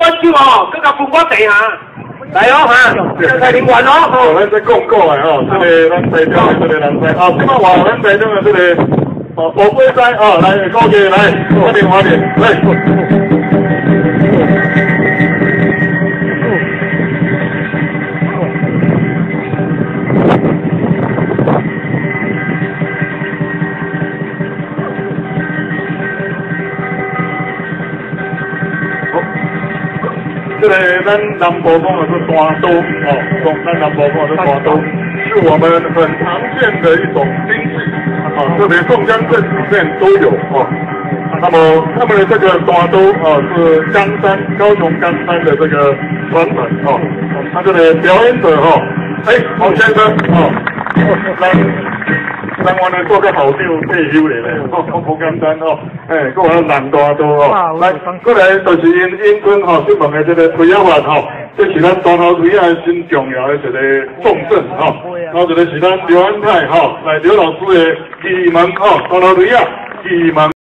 手哦，閣共分我茶哈，來哦哈，來啉完哦。哦，咱這講過的吼，這个咱台中的這个人才，哦，這擺換咱台中的這个哦，寶貝仔哦，來，高姐來，歡迎歡迎，來。這个咱南部講的是單刀哦，講咱南部講的是單刀，是我們很常見的一種兵器，啊，特別宋江鎮裡面都有哦。那麼他們的這個單刀啊，是岡山高雄岡山的這個傳承哦。他這個表演者哈，哎，黃先生哦，來。咱原來做個校長退休的咧，哦，無簡單哦，哎，閣有人大刀哦，來，過來就是𪜶永春吼，新聞的這個推仔法吼，這是咱大頭推仔真重要的一個重鎮吼，然後一個是咱劉安泰吼，來劉老師的義門吼，大頭推仔義門。